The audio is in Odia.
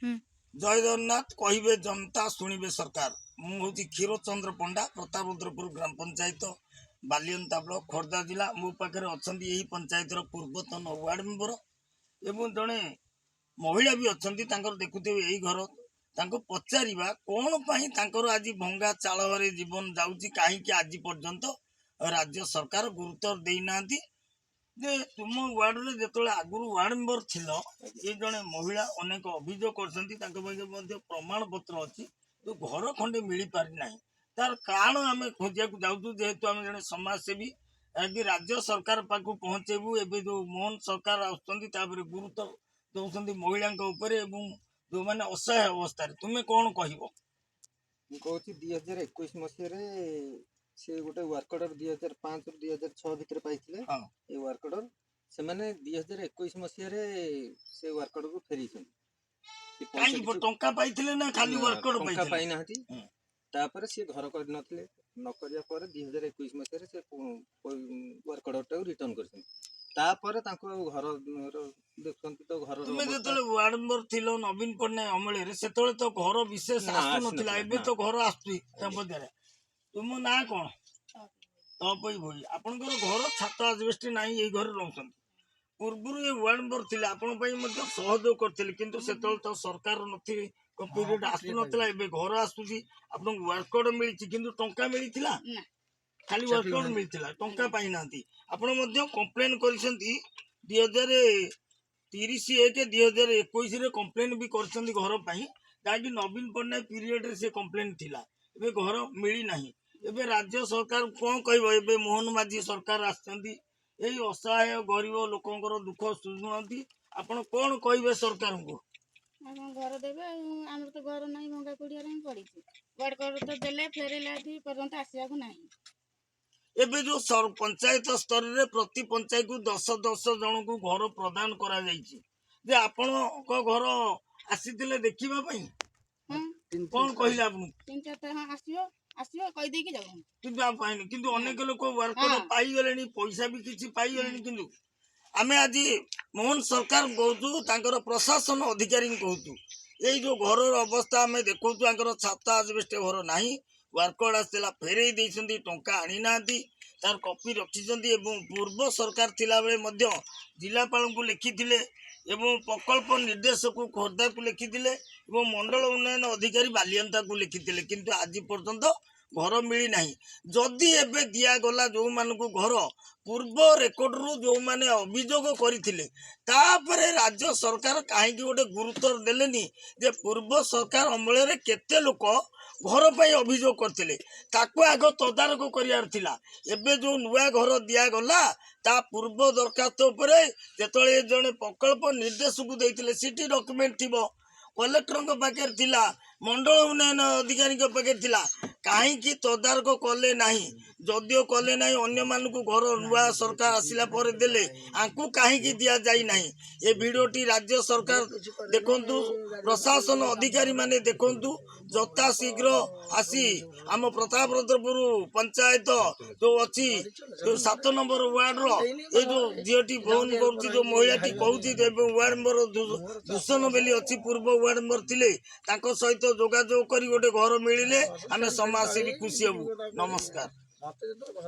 ଜୟ ଜଗନ୍ନାଥ। କହିବେ ଜନତା, ଶୁଣିବେ ସରକାର। ମୁଁ ହେଉଛି କ୍ଷୀରଚନ୍ଦ୍ର ପଣ୍ଡା, ପ୍ରତାପରୁଦ୍ରପୁର ଗ୍ରାମ ପଞ୍ଚାୟତ, ବାଲିଅନ୍ତା ବ୍ଲକ, ଖୋର୍ଦ୍ଧା ଜିଲ୍ଲା। ମୋ ପାଖରେ ଅଛନ୍ତି ଏହି ପଞ୍ଚାୟତର ପୂର୍ବତନ ୱାର୍ଡ ମେମ୍ବର ଏବଂ ଜଣେ ମହିଳା ବି ଅଛନ୍ତି। ତାଙ୍କର ଦେଖୁଥିବେ ଏଇ ଘର। ତାଙ୍କୁ ପଚାରିବା କ'ଣ ପାଇଁ ତାଙ୍କର ଆଜି ଭଙ୍ଗା ଚାଳ ଘରେ ଜୀବନ ଯାଉଛି, କାହିଁକି ଆଜି ପର୍ଯ୍ୟନ୍ତ ରାଜ୍ୟ ସରକାର ଗୁରୁତ୍ୱ ଦେଇନାହାନ୍ତି। ଯେ ତୁମ ୱାର୍ଡରେ ଯେତେବେଳେ ଆଗରୁ ୱାର୍ଡ ମେମ୍ବର ଥିଲ, ଏ ଜଣେ ମହିଳା ଅନେକ ଅଭିଯୋଗ କରିଛନ୍ତି, ତାଙ୍କ ପାଖରେ ମଧ୍ୟ ପ୍ରମାଣ ପତ୍ର ଅଛି, ଯୋଉ ଘର ଖଣ୍ଡେ ମିଳିପାରି ନାହିଁ। ତାର କାରଣ ଆମେ ଖୋଜିବାକୁ ଯାଉଛୁ। ଯେହେତୁ ଆମେ ଜଣେ ସମାଜସେବୀ, ଆଜି ରାଜ୍ୟ ସରକାର ପାଖକୁ ପହଞ୍ଚେଇବୁ। ଏବେ ଯୋଉ ମୋହନ ସରକାର ଆସୁଛନ୍ତି, ତାପରେ ଗୁରୁତ୍ୱ ଦଉଛନ୍ତି ମହିଳାଙ୍କ ଉପରେ ଏବଂ ଯୋଉମାନେ ଅସହାୟ ଅବସ୍ଥାରେ। ତୁମେ କ'ଣ କହିବ? ମୁଁ କହୁଛି, 2021 ମସିହାରେ ସେ ଗୋଟେ ୱାର୍କ ଅର୍ଡର 2005ରୁ 2006 ଭିତରେ ପାଇଥିଲେ। ଏଇ ୱାର୍କ ଅର୍ଡର ସେମାନେ 2021 ମସିହାରେ ସେ ୱାର୍କ ଅର୍ଡରକୁ ଫେରେଇଛନ୍ତି। ସେ ପଇସା କାହିଁକି କିଛି ଟଙ୍କା ପାଇଥିଲେ ନା ଖାଲି ନା, ୱାର୍କ ଅର୍ଡର ଟଙ୍କା ପାଇଥିଲେ? ପାଇନାହାନ୍ତି। ତାପରେ ସିଏ ଘର କରିନଥିଲେ। ନ କରିବା ପରେ 2021 ମସିହାରେ ସେ ୱାର୍କ ଅର୍ଡରଟାକୁ ରିଟର୍ନ କରିଛନ୍ତି। ତାପରେ ତାଙ୍କୁ ଆଉ ଘର ଦେଖୁଛନ୍ତି ତ ଘରର ତୁମେ ଅବସ୍ଥା। ଯେତେବେଳେ ୱାର୍ଡ ମେମ୍ବର ଥିଲ ନବୀନ ପଟ୍ଟନାୟକ ଅମଳରେ, ସେତେବେଳେ ତ ଘର ବିଶେଷ ନା, ଆସୁନଥିଲା। ଆସିନଥିଲା, ଏବେ ନା। ତ ଘର ଆସୁଛି ତାଙ୍କ ଦ୍ୱାରା। ତୁମ ନାଁ କ'ଣ? ତପଇ ଭୋଇ। ଆପଣଙ୍କର ଘର ଛାତ ଆଜବେଷ୍ଟ ନାହିଁ, ଏଇ ଘରେ ରହୁଛନ୍ତି। ପୂର୍ବରୁ ଏ ୱାର୍ଡ ମେମ୍ବର ଥିଲେ, ଆପଣଙ୍କ ପାଇଁ ମଧ୍ୟ ସହଯୋଗ କରିଥିଲେ, କିନ୍ତୁ ସେତେବେଳେ ତ ସରକାର ନଥିଲେ, ପିରିୟଡ଼ ଆସୁନଥିଲା। ଏବେ ଘର ଆସୁଛି, ଆପଣଙ୍କୁ ୱାର୍କ ଅର୍ଡର ମିଳିଛି, କିନ୍ତୁ ଟଙ୍କା ମିଳିଥିଲା? ନା। ଖାଲି ୱାର୍କ ଅର୍ଡର ମିଳିଥିଲା, ଟଙ୍କା ପାଇନାହାନ୍ତି। ଆପଣ ମଧ୍ୟ କମ୍ପ୍ଲେନ କରିଛନ୍ତି, 2030-1-2021ରେ କମ୍ପ୍ଲେନ ବି କରିଛନ୍ତି ଘର ପାଇଁ, ଯାହାକି ନବୀନ ପଟ୍ଟନାୟକ ପିରିୟଡ଼ରେ ସେ କମ୍ପ୍ଲେନ ଥିଲା। ଏବେ ଘର ମିଳିନାହିଁ। ଏବେ ରାଜ୍ୟ ସରକାର କ'ଣ କହିବ? ଏବେ ମୋହନ ମାଝୀ ସରକାର ଆସିଛନ୍ତି, ଏଇ ଅସହାୟ ଗରିବ ଲୋକଙ୍କର ଦୁଃଖ ଶୁଣନ୍ତି। ଆପଣ କ'ଣ କହିବେ ସରକାରଙ୍କୁ? ଆଉ କଣ ଘର ଦେବେ? ଆଉ ଆମର ତ ଘର ନାହିଁ, ଭଙ୍ଗା କୁଡ଼ିଆରେ ହିଁ ପଡ଼ିଛୁ। ୱାର୍କ ଅର୍ଡର ତ ଦେଲେ, ଫେରେଇଲା ପର୍ଯ୍ୟନ୍ତ ଆସିବାକୁ ନାହିଁ। ଏବେ ଯୋଉ ପଞ୍ଚାୟତ ସ୍ତରରେ ପ୍ରତି ପଞ୍ଚାୟତକୁ 10 10 ଜଣଙ୍କୁ ଘର ପ୍ରଦାନ କରାଯାଇଛି, ଯେ ଆପଣଙ୍କ ଘର ଆସିଥିଲେ ଦେଖିବା ପାଇଁ? ହଁ। କ'ଣ କହିଲେ ଆପଣଙ୍କୁ? ତିନି ଚାରିଟା, ହଁ, ଆସିବ ଆସିବ କହିଦେଇକି ଯାଉଛନ୍ତି। କିନ୍ତୁ ଆଉ ପାଇନି। କିନ୍ତୁ ଅନେକ ଲୋକ ୱାର୍କ ଅର୍ଡର ପାଇଗଲେଣି, ପଇସା ବି କିଛି ପାଇଗଲେଣି। କିନ୍ତୁ ଆମେ ଆଜି ମୋହନ ସରକାର କହୁଛୁ, ତାଙ୍କର ପ୍ରଶାସନ ଅଧିକାରୀଙ୍କୁ କହୁଛୁ, ଏଇ ଯୋଉ ଘରର ଅବସ୍ଥା ଆମେ ଦେଖଉଛୁ, ତାଙ୍କର ଛାତ ଆଜବେଷ୍ଟ ଘର ନାହିଁ, ୱାର୍କ ଅର୍ଡର ଆସିଥିଲା, ଫେରେଇ ଦେଇଛନ୍ତି, ଟଙ୍କା ଆଣିନାହାନ୍ତି, ତାର କପି ରଖିଛନ୍ତି। ଏବଂ ପୂର୍ବ ସରକାର ଥିଲାବେଳେ ମଧ୍ୟ ଜିଲ୍ଲାପାଳଙ୍କୁ ଲେଖିଥିଲେ ଏବଂ ପ୍ରକଳ୍ପ ନିର୍ଦ୍ଦେଶକୁ ଖୋର୍ଦ୍ଧାକୁ ଲେଖିଥିଲେ ଏବଂ ମଣ୍ଡଳ ଉନ୍ନୟନ ଅଧିକାରୀ ବାଲିଅନ୍ତାକୁ ଲେଖିଥିଲେ, କିନ୍ତୁ ଆଜି ପର୍ଯ୍ୟନ୍ତ ଘର ମିଳିନାହିଁ। ଯଦି ଏବେ ଦିଆଗଲା, ଯେଉଁମାନଙ୍କୁ ଘର ପୂର୍ବ ରେକର୍ଡରୁ ଯେଉଁମାନେ ଅଭିଯୋଗ କରିଥିଲେ, ତାପରେ ରାଜ୍ୟ ସରକାର କାହିଁକି ଗୋଟେ ଗୁରୁତ୍ୱ ଦେଲେନି ଯେ ପୂର୍ବ ସରକାର ଅମଳରେ କେତେ ଲୋକ ଘର ପାଇଁ ଅଭିଯୋଗ କରିଥିଲେ, ତାକୁ ଆଗ ତଦାରଖ କରିବାର ଥିଲା। ଏବେ ଯେଉଁ ନୂଆ ଘର ଦିଆଗଲା, ତା ପୂର୍ବ ଦରଖାସ୍ତ ଉପରେ ଯେତେବେଳେ ଜଣେ ପ୍ରକଳ୍ପ ନିର୍ଦ୍ଦେଶକୁ ଦେଇଥିଲେ, ସେଠି ଡକୁମେଣ୍ଟ ଥିବ, କଲେକ୍ଟରଙ୍କ ପାଖରେ ଥିଲା, ମଣ୍ଡଳ ଉନ୍ନୟନ ଅଧିକାରୀଙ୍କ ପାଖରେ ଥିଲା, କାହିଁକି ତଦାରଖ କଲେ ନାହିଁ? ଯଦିଓ କଲେ ନାହିଁ, ଅନ୍ୟମାନଙ୍କୁ ଘର ନୂଆ ସରକାର ଆସିଲା ପରେ ଦେଲେ, ଆଙ୍କୁ କାହିଁକି ଦିଆଯାଇ ନାହିଁ? ଏ ଭିଡ଼ିଓଟି ରାଜ୍ୟ ସରକାର ଦେଖନ୍ତୁ, ପ୍ରଶାସନ ଅଧିକାରୀମାନେ ଦେଖନ୍ତୁ, ଯଥା ଶୀଘ୍ର ଆସି ଆମ ପ୍ରତାପରୁଦ୍ରପୁର ପଞ୍ଚାୟତ ଯୋଉ ଅଛି, ଯୋଉ 7 ନମ୍ବର ୱାର୍ଡର ଏଇ ଯୋଉ ଝିଅଟି ଫୋନ କରୁଛି, ଯୋଉ ମହିଳାଟି କହୁଛି, ଏବଂ ୱାର୍ଡ ମେମ୍ବର ଦୂଷଣ ବୋଲି ଅଛି, ପୂର୍ବ ୱାର୍ଡ ମେମ୍ବର ଥିଲେ, ତାଙ୍କ ସହିତ ଯୋଗାଯୋଗ କରି ଗୋଟେ ଘର ମିଳିଲେ ଆମେ ସମାଜସେବୀ ଖୁସି ହେବୁ। ନମସ୍କାର।